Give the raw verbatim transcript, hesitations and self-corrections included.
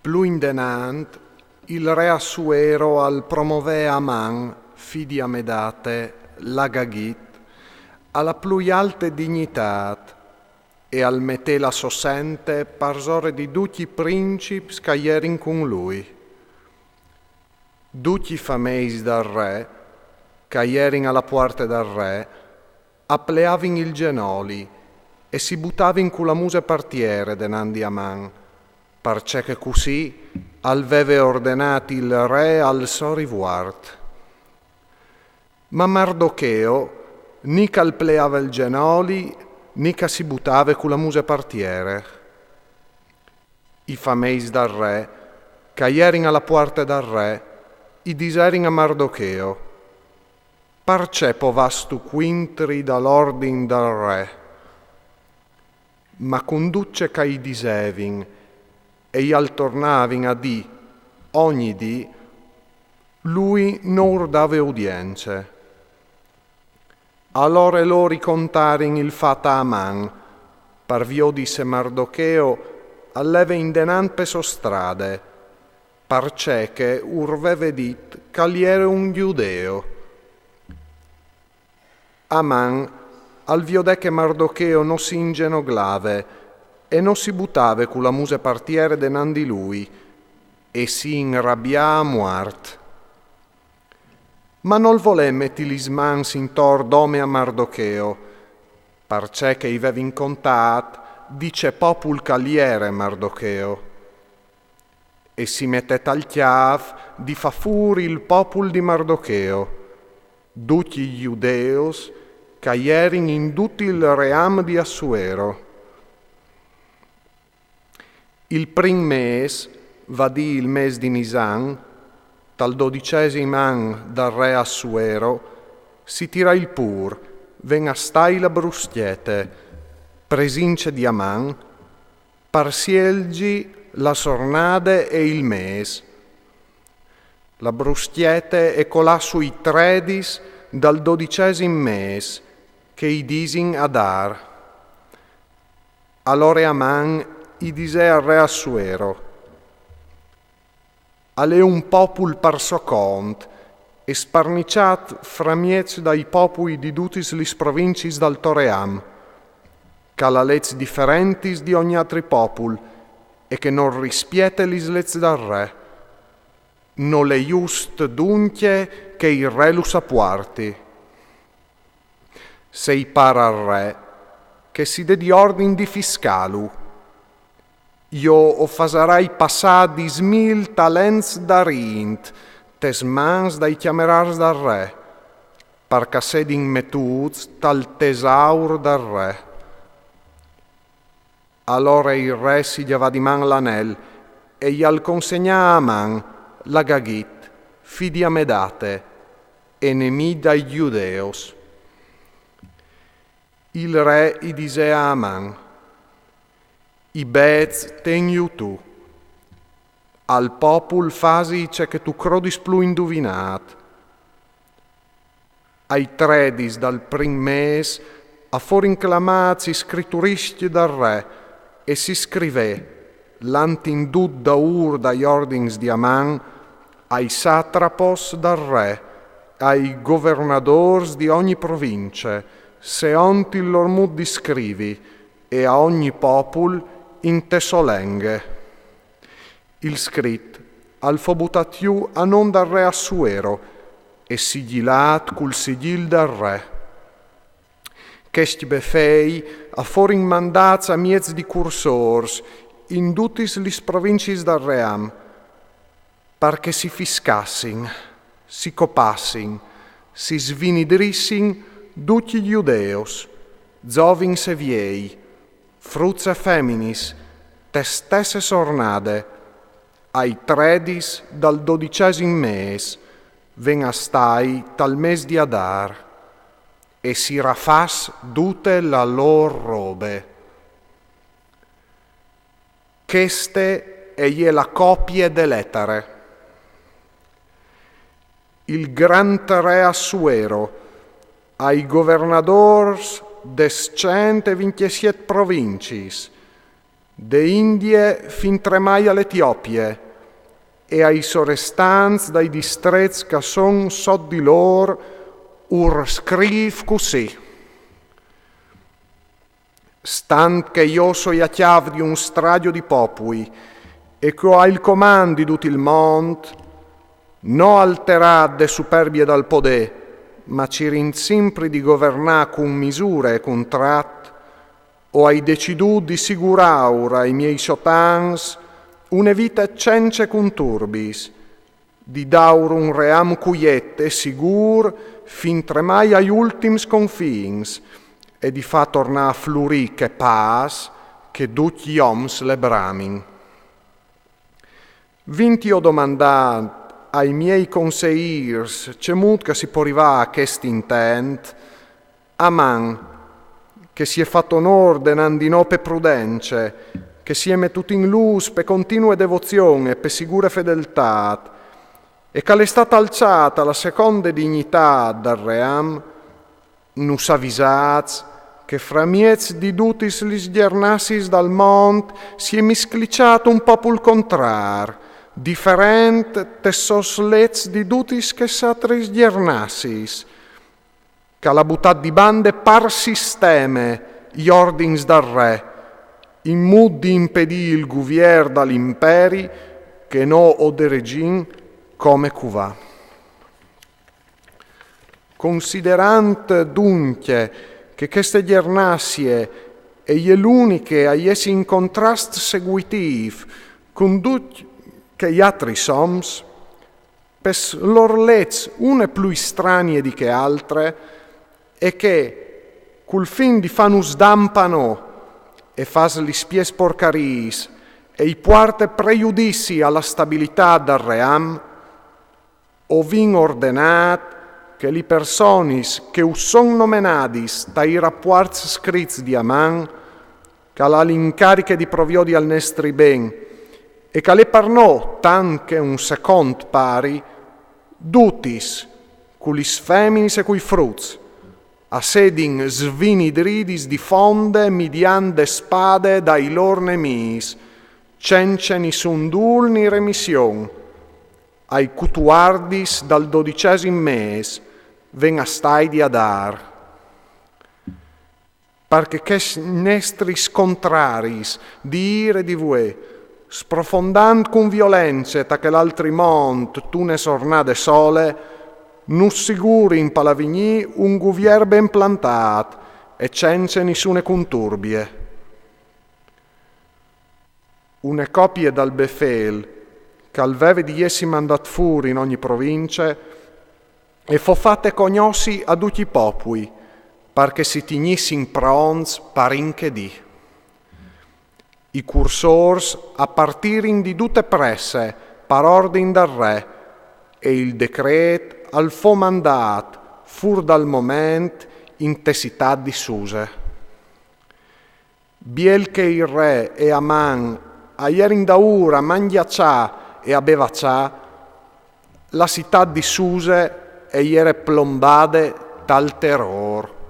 Plui indenant, il re Assuero al promovè Aman, fi di Amedate, l'Agagit, a la plui alte dignitât e al metè la sô sente parsore di ducj i princips ch'a jerin cun lui. Ducj i fameis dal re, ch'a jerin a la puarte dal re, a pleavin il zenoli e si butavin cu la muse par tiere denant di Aman, parcè che cussì al veve ordenât il re al so rivuart. Ma Mardocheo ni ch'al pleave il zenoli, ni ch'a si butave cu la muse par tiere. I fameis dal re, ch'a jerin a la puarte dal re, i diserin a Mardocheo: «Parcè po vâstu cuintri dal ordin dal re?» Ma cun dut ce ch'a i disevin e i al tornavin a dî ogni dì, lui no ur dave udience. Alore lôr i contarin il fat a Aman, par viodi se Mardocheo al leve indenant pe sô strade, parcè che ur veve dit ch'al jere un Judeo. Aman al viodè che Mardocheo no si ingenoglave e no si butave cu la muse par tiere denant di lui, e si inrabià a muart. Ma nol volè meti lis mans intor dome a Mardocheo, parcè che i vevin contât di ce popul ch'al jere Mardocheo. E si metè tal cjâf di fâ fûr il popul di Mardocheo, ducj i Judeos ch'a jerin in dut il ream di Assuero. Il prin mês, va dî il mês di Nisan, tal dodicesim an dal re Assuero, si tirà il pûr, ven a stâi la bruscjete, presince di Aman, par sielzi la sornade e il mês. La bruscjete e colà sui tredis dal dodicesim mês, che i disin Adar. Alore Aman i disè al re Assuero: «Al è un popul par so cont e sparniçât framieç dai popui di dutis lis provinciis dal to ream, ch'al à leçs diferentis di ogni altri popul e che nol rispiete lis leçs dal re. Nol è just duncje che il re lu sapuarti. Se i par al re, che si dedi ordin di fiscâlu. Jo o fasarai passâ dîs mil talents d'arint tes mans dai cjamerârs dal re, par ch'a sedin metûts tal tesaur dal re.» Alore il re si gjavà di man l'anel e i al consegnà a Aman, l'Agagit, fi di Amedate, e nemì dai Judeos. Il re i disè a Aman: «I bêçs tenju tu. Al popul fasi ce che tu crodis plui induvinât.» Ai tredis dal prin mês a forin clamâts i scrituristi dal re e si scrivè, lant in dut daûr dai ordins di Aman, ai satrapos dal re, ai governadôrs di ogni province, seont il lôr mût di scrivi, e a ogni popul inte sô lenghe. Il scrit al fo butât jù a non dal re Assuero e sigjilât cul sigjil dal re. Chescj befei a forin mandâts a mieç di cursôrs in dutis lis provinciis dal ream, par che si fiscassin, si copassin, si svinidrissin ducj i Judeos, zovins e viei, fruts e feminis, te stesse sornade, ai tredis dal dodicesim mês, ven a stâi tal mês di Adar, e si rafas dute la lôr robe. Cheste e je la copie de letare. Il grant re Assuero, ai governadôrs des cent e vincjesiet provinciis, De Indie fin tremai a l'Etiopie e ai sorestants dai distrets ch'a son sot di lor ur scriv cussì. Stant che jo soi a cjav di un stradio di popui e ch'o ai il comand di dut il mont, no alterat de superbie dal podè, ma cirint simpri di governà cun misure e cun trat, o ai decidût di siguraur ai miei sot ans une vite cence cunturbis, di daur un ream cuiet e sigûr fin tremai ai ultims confins e di fâ tornâ a flurî chê pâs che ducj i oms le bramin. Vint jo domandât ai miei conseîrs cemût ch'a si pò rivâ a chest intent, Aman, che si è fat onôr denant di nô pe prudence, che si è metût in lûs pe continue devozion e pe sigure fedeltât, e ch'al è stât alçât a la seconde dignitât dal ream, nus avisâts che framieç di dutis lis gjernassiis dal mont si è miscliçât un popul contrâr, diferent tes sôs leçs di dutis chês altris gjernassiis, ch'al à butât di bande par sisteme i ordins dal re, in mût di impedî il guvier dal imperi che nô o deregjìn come ch'u va. Considerant duncje che cheste gjernassee e je l'uniche a jessi in contrast seguitîf cun ducj chei altris oms, pes lôr leçs une plui stranie di chê altre, e che, cul fin di fânus dâ un panò, e fâs lis piês porcariis e i puarte prejudizi a la stabilitât dal ream, o vin ordenât che lis personis che us son nomenadis tai rapuarts scrits di Aman, ch'al à l'incariche di proviodi al nestri ben, e ch'al è par nô tant che un secont pari, dutis, cu lis feminis e cui fruts, a sedin svinidridis di fonde midiant de spade dai lôr nemîs, cence nissun dûl ni remission, ai cutuardis dal dodicesim mês, ven a stâi di Adar. Par che chescj nestris contraris di îr e di vuê, sprofondant cun violence ta chel altri mont tune sornade sole, nus sigurin pal avignî un guvier ben plantât e cence nissune cunturbie. Une copie dal befêl, ch'al veve di jessi mandât fûr in ogni provincie, e fo fate cognossi a ducj i popui, par che si tignissin pronts par in chê dì. I cursôrs a partirin di dute presse par ordin dal re, e il decret al fo mandât fûr dal moment inte citât di Suse. Biel che il re e Aman a jerin daûr a mangjaçâ e a bevaçâ, la citât di Suse e jere plombade tal terôr.